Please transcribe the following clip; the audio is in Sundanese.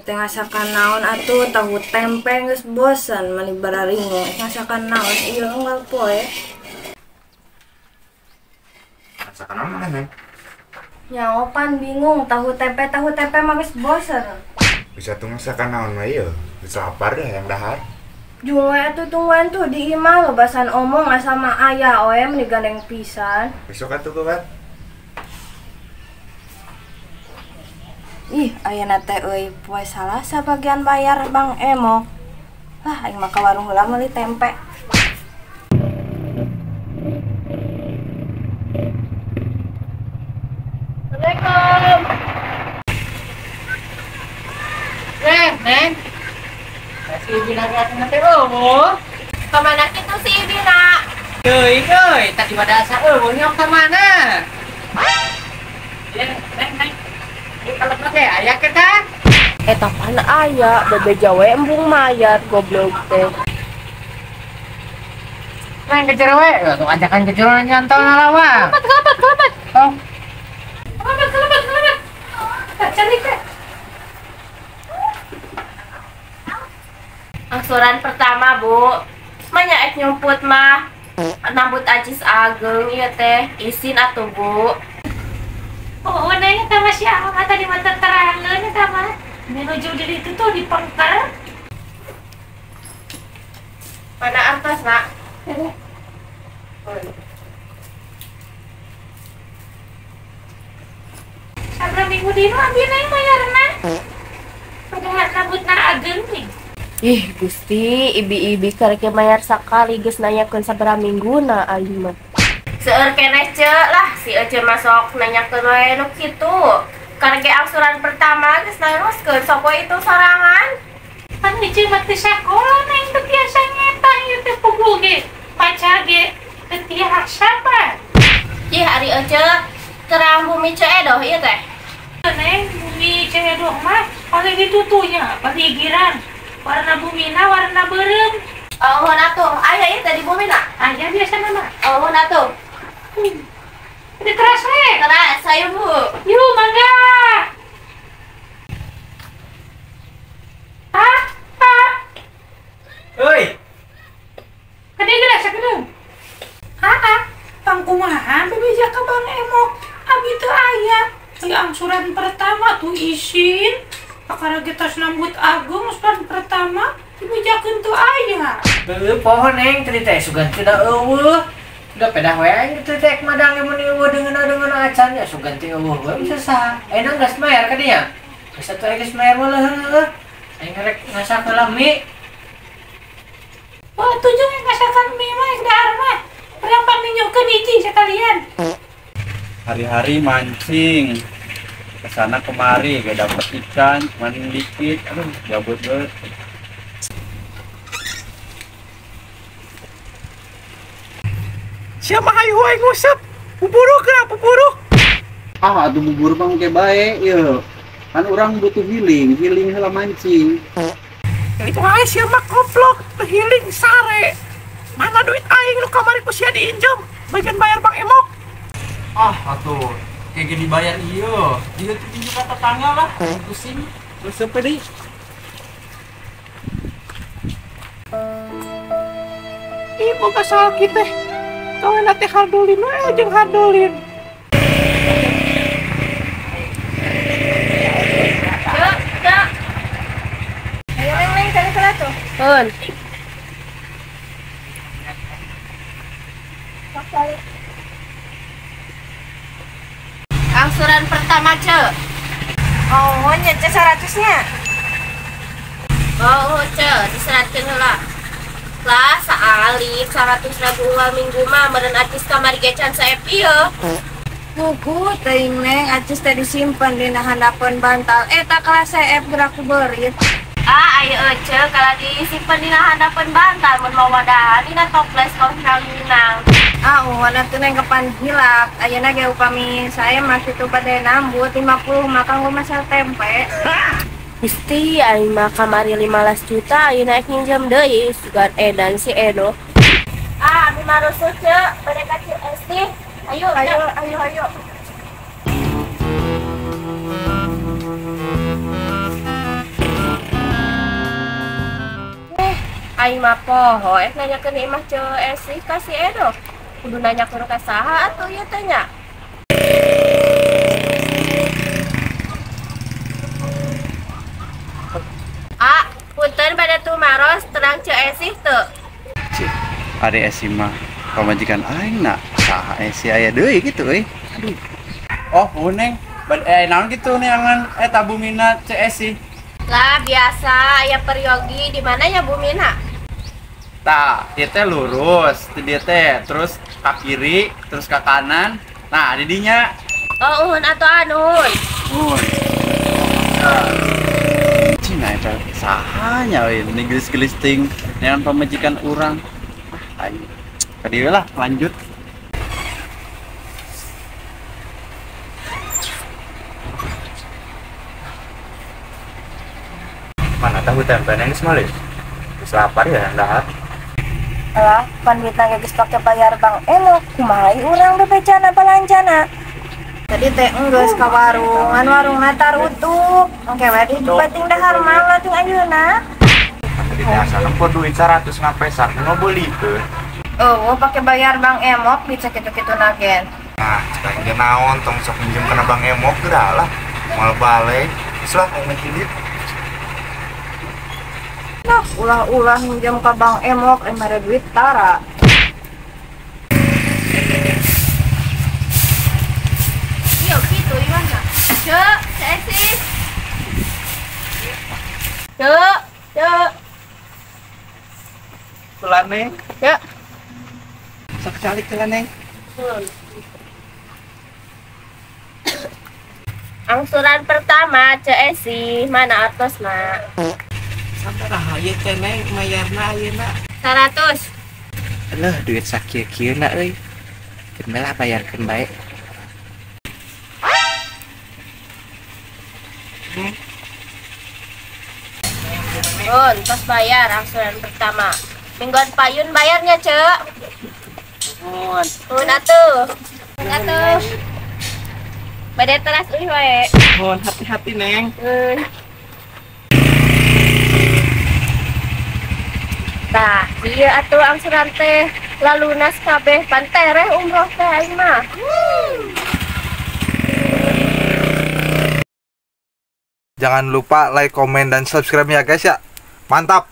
teh ngasakan naon atuh tahu tempe geus bosan mani bararingo ngasakan naon ieu unggal poe. Ngasakan naon mana Neng? Nyaopan bingung tahu tempe mah geus bosan. Bisa tuh ngasakan naon we ieu? Geus lapar dah yang dahar. Jung we atuh tungguan tuh di imah lobasan omong sama ayah we meni gandeng pisan. Besok atuh kawan. Ih, ayeuna teh euy poe Salasa bagian bayar Bang Emok. Lah aing mah ka warung heula meuli tempe. Assalamualaikum. Neng. Si Ibina ka teh eueuh. Ka mana kitu si Ibina? Euy, euy, tadi pada asa eueuh nyok ka mana? Neng, Neng. Kalau teh aya ke kan? Eta pan aya, bebeja we embung mayat goblok teh. Neng kejer we, tuh ajakan kejer nyantol nalawang. Kelebet, kelebet. Oh. Kelebet, kelebet, kelebet. Tak cari teh. Angsuran pertama, Bu. Manya ek nyumput mah. Nambut acis ageng ieu teh. Isin atuh, Bu. Oh, nanya sama siapa tadi mata terangan sama menuju diri itu tuh di pengker. Mana atas, Nak? Sabra minggu dino abi neng bayarna. Padahal nabutna ageng nih. Ih, Gusti, ibi-ibi karek bayar sakali geus nanyakeun sabaraha mingguna aing mah. Seueur keneh ce lah si Ece masuk nanyakeun wae nu kitu. Karek angsuran pertama geus naruskeun sok we itu sorangan. Pan Ece mah teu sakola neng teu tiasa ngetang ieu teh puguh ge. Maca ge teu tiasa pan. Ih ari Ece terang bumi Ce Edoh ieu teh. Neng bumi Ce Edoh mah paling ditutunya, paling girang. Warna bumina warna beureum. Oh, atuh aya ieu teh di bumina? Aya biasana mah. Oh, atuh. Ini keras we. Keras, ayo Bu. Yuk, mangga. Ah, ah. Oi. Kade geus sakedeung. Ah, ah. Pangkumaha bebeja ka Bang Emok. Abi teu aya. Teu angsuran pertama tuh isin. Pakara ge tos nambut agung angsuran pertama dibejakeun teu aya. Heueuh poho Neng tadi teh sugan teu da eueuh. Udah pedah we aing teh teh madang mun eueuh deungeuna acan ya sugan teh eueuh we bisa saha. Ayeuna geus mayar ka dinya. Geus atuh geus mayar mah heueuh. Aing rek ngasak heula mie. Wah tujuh yang ngasakan mie mah ek dahar mah. Berapa minyokeun hiji sekalian. Hari-hari mancing kesana kemari gak dapet ikan, cuman dikit, aduh gabut banget. Siapa hayu wae ngusep? Buburu geura buburu. Ah atuh bubur mah engke bae ieu. Kan urang butuh healing, healing heula mancing. Itu wae sia mah koplok, healing sare. Mana duit aing nu kamari ku sia diinjem, bagian bayar Bang Emok. Ah atuh kayak gini bayar iyo, dia tuh pinjam ke tetangga lah, pusing. Terus apa nih? Ih, boga salah kita. Kawan nanti hardolin, we jeung hardolin. Cek, cek. Ayo Neng, Neng, cari heula tuh. Heun. Sok cari. Angsuran pertama, Ce. Oh, nya Ce 100-nya. Oh, Ce, diseratkeun heula. Lah, saalik 100.000 unggal minggu mah meureun acis kamari ge can saep ieu. Puguh teuing Neng, acis teh disimpen dina handapeun bantal. Eta kelas saep geura ku beurit. Ah, ayo Ece kalau disimpen dina handapeun bantal mun mau wadahan dina toples kaos minang. Ah, uhun atuh Neng kapan hilap. Ayeuna ge upami saya mah kitu bade nambut 50 mah kanggo masal tempe. Gusti, aing mah kamari 15 juta, ayeuna ek nginjem deui sugan edan si Edo. Ah, abi mah rusuh ce, bade ka Esti. Ayo, ayo, ayo, ayo. Aing mah poho ek nanyakeun imah Ceu Esih ka si Edo. Kudu nanyakeun ka saha atuh ieu teh nya. Ah, punten bade tumaros terang Ceu Esih teu. Cih, ari Esih mah pamajikan aing na saha Esih aya deui kitu euy. Aduh. Oh, neng, naon kitu neangan eta bumina Ceu Esih. Lah biasa aya peryogi di mana ya bumina? Tah, ieu teh lurus, di dieu teh terus ka kiri, terus ka kanan. Nah, di dinya. Oh, uhun atuh anuhun. Uhun. Cina eta saha nya euy, ini gelis-gelis ting neangan pamajikan urang. Ah, aing. Ka dieu lah, lanjut. Mana tahu tempe neng geus meuli? Geus lapar ya dahar. Alah, pan duitna ge geus pake bayar Bang Emok, kumaha urang bebejana balanjana. Tadi teh enggeus ka warung, ngan warungna tarutup. Engke we dibating dahar mah lah jeung ayeuna. Tadi teh asa nempo duit 100 ngapesak nu beulikeun. Eueuh pake bayar Bang Emok bisa kitu-kitu nagen. Nah, cek aing ge naon tong sok minjem kana Bang Emok geura lah. Moal balik, geus lah aing mah duit. Nah, ulah-ulah minjem ka Bang Emok, mere duit tara. Iya, kitu imahna. Ceu, Ceu Esih. Ceu, Ceu. Pelan, Neng. Ceu. Sok calik pelan, Neng. Angsuran pertama Ceu Esih, mana artosna? Sabaraha ieu teh Neng mayarna ayeuna? 100. Leuh duit sakieu-kieuna euy. Keun lah bayarkeun bae. Bun, tos bayar angsuran pertama. Mingguan payun bayarnya, Ceu. Mun. Mun atuh. Mun atuh. Bade teras euy wae. Mun hati-hati, Neng. Tah, ieu atuh angsuran teh lalunas kabeh pan tereh umroh teh aing mah. Jangan lupa like, komen, dan subscribe ya guys ya. Mantap!